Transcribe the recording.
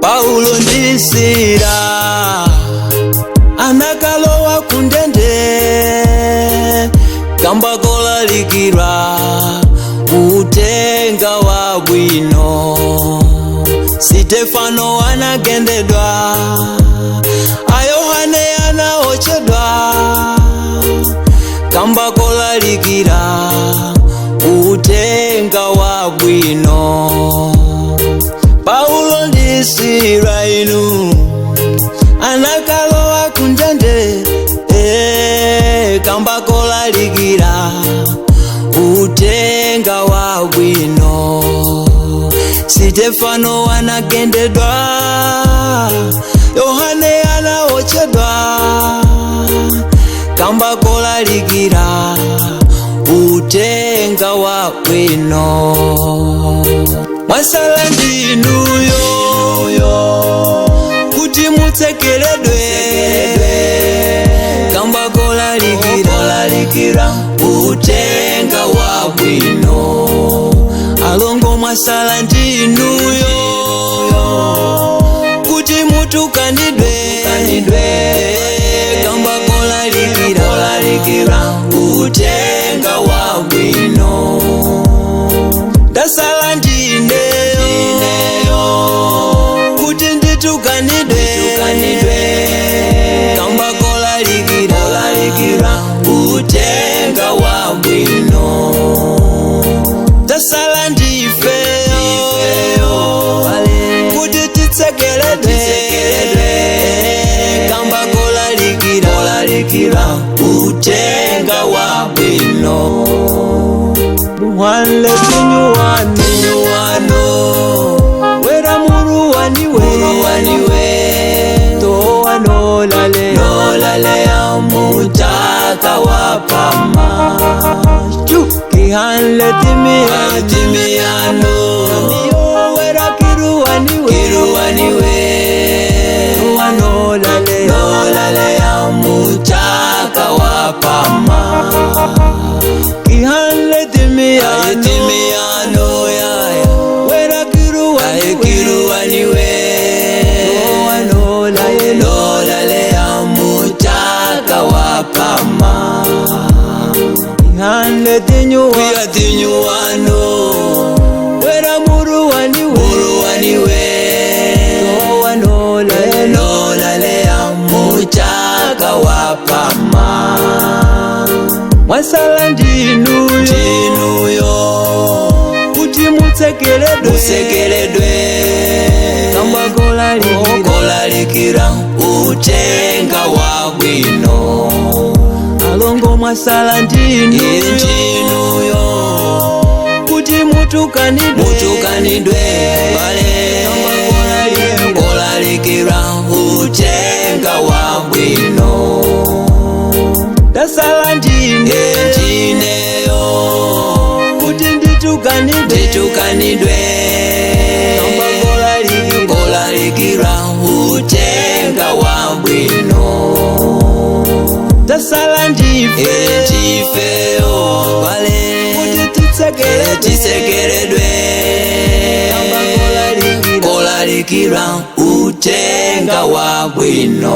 Paulo ndi Sila anakalowa kundende kamba kolalikira utenga wa bwino. Sitefano anagendedwa, ayohane anaochedwa kamba kolalikira utenga wa bwino. Paulo ndi Sila inu anakalowa kundende kamba kolalikira utenga wa bwino. Sitefano anagendedwa, Yohane anaochedwa kamba kolalikira utenga wa bwino. Mwasala ndinuyo kuti mutsekeledwe kamba kolalikira utenga wa bwino. Alongo mwasala ndinuyo kuti mutukanidwe kamba kolalikira utenga wa bwino. Ndasala ndineyo kuti nditukanidwe kamba kolalikira utenga wa bwino. Ndasala ndifeyo kuti titsekeledwe kamba kolalikira utenga wa bwino. Muhanle tinyuwano wera muruwaniwe towa nolale amutaka wapama kihanle timiyano wera kiruwaniwe towa nolale amutaka wapama kihanle timiyano yaya wera kiruwaniwe towa nolale amutaka wapama kihanle tinyuwano wera muruwaniwe towa nolale amutaka wapama. Mwasala ndinuyo kuti mutsekeledwe kamba kolalikira utenga wa bwino. Alongo mwasala ndinuyo kuti mutukanidwe kamba kolalikira utenga wa bwino. Ndasala ndineyo kuti nditukanidwe kamba kolalikira utenga wa bwino. Ndasala ndifeyo kuti titsekeledwe kamba kolalikira utenga wa bwino.